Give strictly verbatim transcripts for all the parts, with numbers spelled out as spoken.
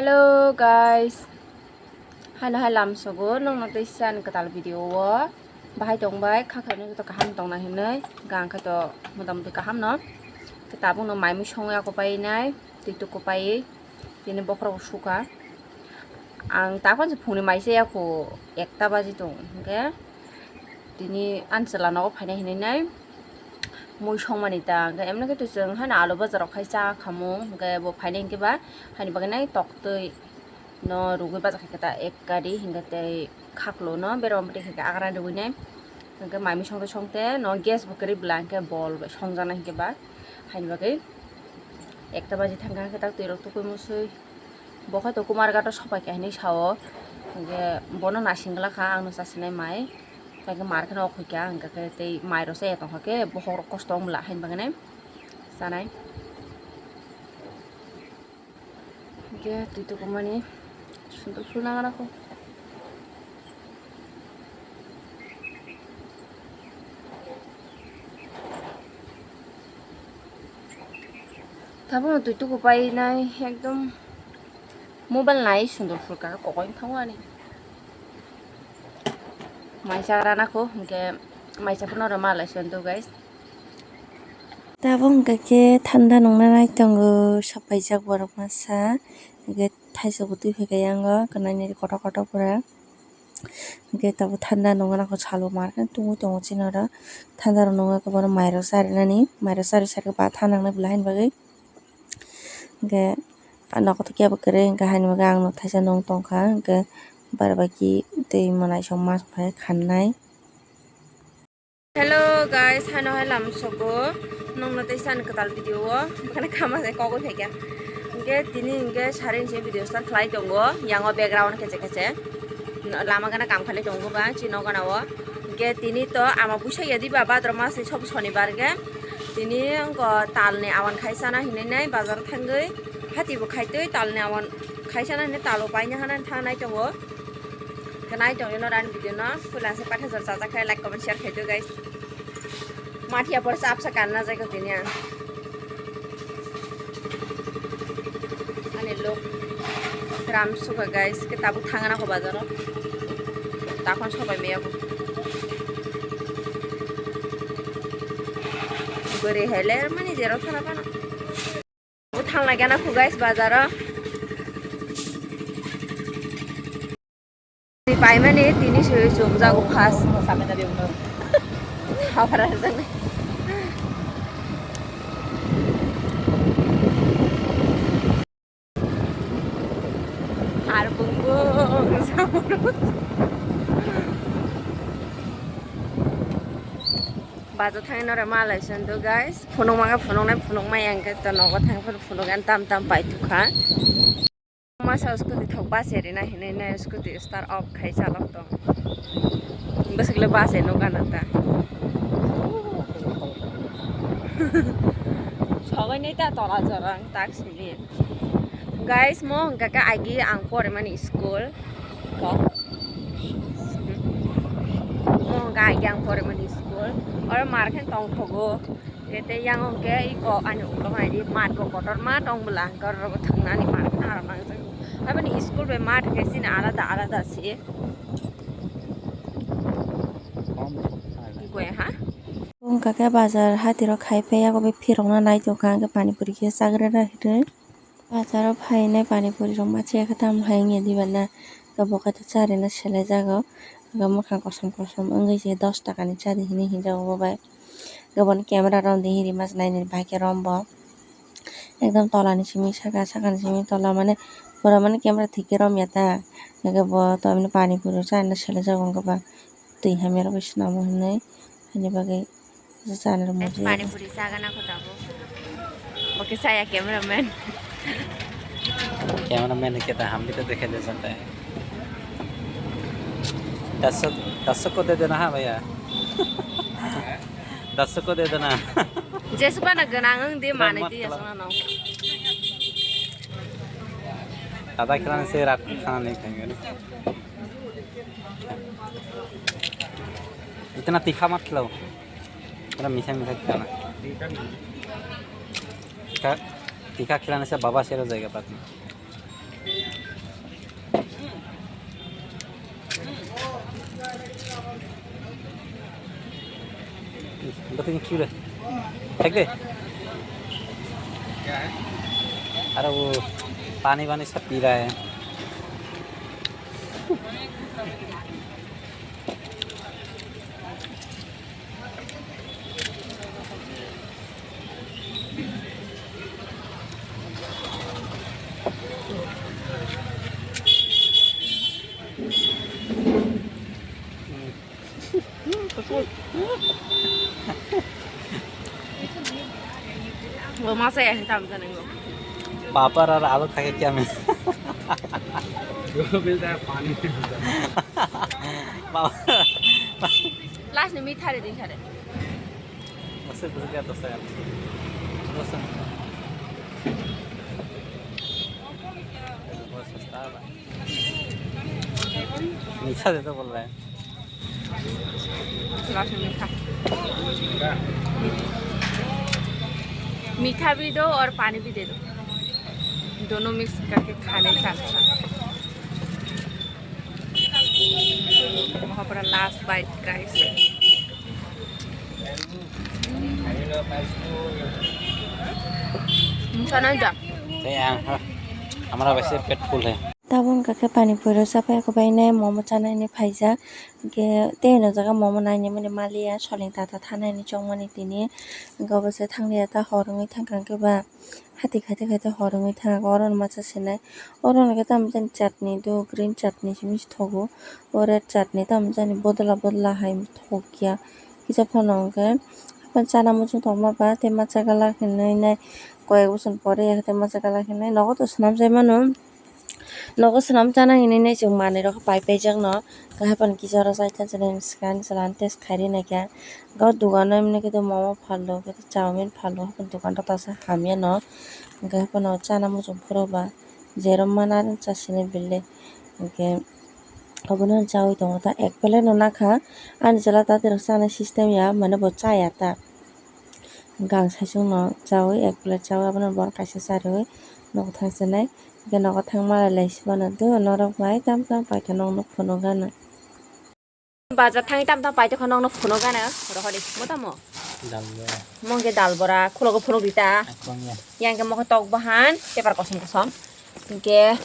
Hello guys, haino hai lamsogo nongno tei sani kwtal video o bahai tongbai khakhaino joto kaham tongna hinwi hwnkhe ang khe to motamoti kaham no. Khe tabuk no mai mui songwi ako painai twi tuku paiwi tini bokhorok suka. Ang takhon se phungni mai se ako ekta baji tong hwnkhe tini ani chwla nogo phainai hinwi nai mui songmani ta hwnkhe emno khe to chwng haino alu bajar rok khai cha khamung hwnkhe bo phainai hwnkhe ba haini bagwi nai toktwi no rugwi bajak khe ta ek gari hwnkhe tei khaklo no berma bwtwi khe agra rwinai hwnkhe mai mui songte songte no gas bo kwrwi bwla hwnkhe bol bai songjaknai hwnkhe ba haini bagwi ekta baji thangkha hwnkhe tak twi rok tukui musui. Bo khe to Kumarghat o sopai kha hinwi sao, hwnkhe bono naising glak kha, ang no chasinai mai, hwnkhe mar kheno okhoi kha, hwnkhe khe tei mai rok chaya tongkha khe bokhok rok kosto wng bwla haini bagwi nai chanai. Hwnkhe twi tukumani sunduk suna gana kho. Tabukno twi tuku painai ekdom mobile nai sundor phulka kokoi thango ani. Maisa rana kho hwnkhe maisa phano rw malai sunduk guys. Tabuk hwnkha khe thanda nungna nai tongo, sopaijak borok masa, hwnkhe thaisa bo twi phaikha yango, kwnai nini kotor kotor pura. Hwnkhe tabuk thanda nungna kho salo mar khe tungwi tongo chini oro. Thanda rok nungya khe bono mairok charinani, mairok chari sari ba thanangnai bwlai haini bagwi. Hwnkhe nogo to kebo kwrwi, hwnkhe haini bagwi ang no thaisa nung tongkha, hwnkhe barabaki tei mwnaisong mas phai khannai. Hello guys, haino hai lamsogo nongno tei sani kwtal video o bwkhani kama se kogwi phaikha. Hwnkhe tini hwnkhe sari se video start khlai tongo, yango background kheche kheche lama gana kam khlai tongo ba chini gana o. Hwnkhe tini to ama buisa ya diba bhadra mas ni sob sonibar khe tini wngkha tal ni awan khai sana hinwi nai bazar thangwi hati bo khai twi tal ni awan khai sana hinwi talo paina hana thangnai tongo. Khe nai tongwi no ani video no phuila se pathajor chajak khe like, comment, share khai do guys. Mathia por chapsa kanna jai ko tini ang. Ani look ram suka guys, khe tabuk thangna ko bazaro. Takhon sobai meya ko. Bwrwi hai ler mani jero thana phano. Bo thanglai gana khu guys bazaro. Paimani tini soi chumjago first. Habra jani. Ar bung bung. Bajo thangwi norok malai sando guys. Phunuk mangkha phunuknai phunukmaya hwnkhe to nogo thang phano phunukgani tam tam pai tukha. Masa scooty thok bus eri na hinwi nai scooty start off khai chalok tong. Bwswk le bus eno gana ta. Sogwi nai ta tola jorang tak simi. Guys, mo hwnkha khe agi ang porimani school. Kok. Mo hwnkha agi ang porimani school. Oro mar khe tongthogo. Kete yang hwnkhe iko ani ulo hai di mat bo kotor ma tong bwla hwnkhe oro bo thangna ani mat khna aro nang jagwi. Aboni school bai mat khe chini alada alada se. Goi ha? Hwnkha khe bazar hati rok khai phaia abo phirokna nai tongkha hwnkhe pani puri khe chagra na hinwi. Bazaro phainai pani puri rok ma chaya khe tamo hai wngya diba na. Abo khe to charina selai jago. Abo mwkhang kosom kosom wngwi se dos taka ni chadi hinwi hinjago bo bai. Abo ni camera romdi hinwi masa nainani bahai khe rom bo. Ekdom tola ni simi saka, saka ni simi tola mane pura mane camera thik khe romya ta. Abo to pani puri rok charina selai jago wngkha ba. Twi hamya rok bai swnamo hinwi haini bagwi chana rwmani. Pani puri chagana kho tabuk. Bo khe saya cameraman. Cameraman ke ta hum bhi to dekhe de sakta hai. Darsok, darsok ko de dena ha bhaiya. Darsok ko de dena. Jesukna gwnang wng di manwi di jesukna no. Dada khilane se rat khana nahi khayenge. इतना तीखा मत खिलाओ, थोड़ा मीठा मीठा खिलाना। तीखा, तीखा खिलाने से बाबा शेर हो जाएगा बाद में। Battery kyu re. Thak de. Are wo pani pani sab pi raha hai. वो मां से ऐसे काम करेंगे। पापड़ और आलू खा के क्या मैं? जो मिलता है पानी में मिलता है। पापड़। लास्ट में मीठा रे, मीठा रे। Así pues que hasta dos años. Pues estaba. मीठा दे दो बोल रहा है। लास्ट में मीठा। मीठा भी दो और पानी भी दे दो। दोनों मिक्स करके खाने का अच्छा। वहाँ पर last bite guys. Sana aja. Saya, ha, hamara baise pet full hai. Tabuk wngkha khe pani puri rw cha phai, eko bai nai momo chanai hinwi phaijak. Hinkhe tei hwnwi o jaga momo nainani maliya, soling tata thanani chongmani tini. Hinkhe obo se thangliya ta hor wngwi thangkha hinkhe ba. Hati khaite khaite hor wngwi thangkha, oro no masa se nai. Oro no khe tamo jani chutney do, green chutney simi se thogo. O red chutney tamo jani bodla bodla hai thokya. Kisa phano hwnkhe haphang chana muchung tongma ba tei masa gala hinwi nai. Koyek bosor pore ya khe tei masa gala hinwi nogo to swnam jai mano. Nogo swnam chana hinwi nai chwng manwi rok pai paijak no. Khe haphang kisa oro chai thansa nai swkang chwla test khai ri naikha. Ga dogano emni khe momo phaldo, khe chowmin phaldo, haphang dogan rok tasa hamya no. Hwnkhe haphano chana muchung phuru ba, jerok mana chasini bile. Hwnkhe obono chaui tongo ta, ek plate no nakha. Ani chwla ta twrwk chanai system ya, mane bo chaya ta. Hwnkhe ang saichung no chaui, ek plate chaui, abono borok kaisa charwi nogo thangchinai. Hwnkhe nogo thangma lai lai sibano do norok bai tam tam paithago nokno phunukgana. Bazar thangwi tam tam paithago nokno phunukgana rohori. Mo tamo? Dal bora. Mo hwnkhe dal bora, khulogo phunuk rita. Akwang ya. Yang hwnkhe mo khe tok bahan, paper kosom kosom. Hwnkhe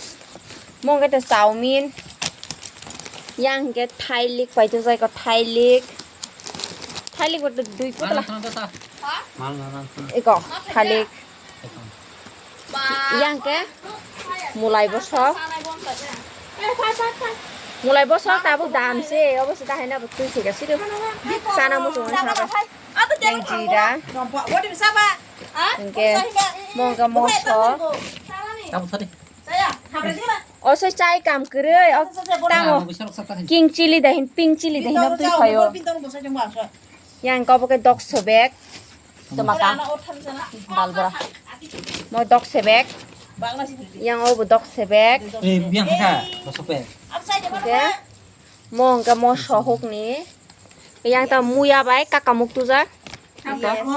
mo hwnkhe to chowmin. Yang hwnkhe thailik paithak jai ko, thailik. Thailik bo dui putla. Mal mal mal. Iko thailik. Yang hwnkhe mulai bosok. Mulai bosok tabuk dam se, obo se dahai na bo twi se ga sido. Chana muchung wngkha na bo. Yang jira. Hwnkhe mo hwnkhe moso. Tabuk thari. Oso chai kam kwrwi, o tamo. King chili dahin, pink chili dahin, obo twi phaio. Yang obo khe dok sebek. Toma ka. Dal bora. Mo dok sebek. Yang obo dok sebek. Eh, biang kha, dosok pe. Oke. Mo hwnkhe mo sohokni. Yang ta muya bai kakamuk tujak. Yes.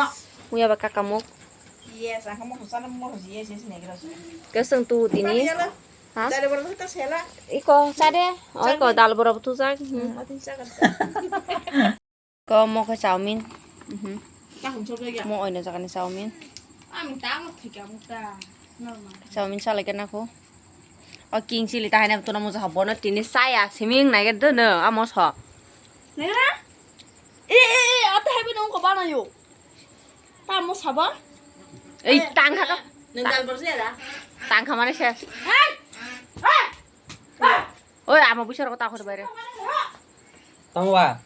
Muya bai kakamuk. Yes, ang mo sana mo yes yes negra. Keseng tu tini. Ha? Dal bora ta sela. Iko chade. Oh, iko dal bora tujak. Hmm. Ko mo khe chowmin. Mhm. Mo oino jagani chowmin. Chowmin salai khe nakho. O king chili ta haino tuna muja habo no tini saya siming nai khe dono amo so. Nera? E, e, e, ata haibo nung ko banayo. Tamo sabo? Ei tang kha to. Nung dal bor se da. Tang kha mane se. Hey! Hey! Oi, amo buisar ko ta khor bare. Tamo ba?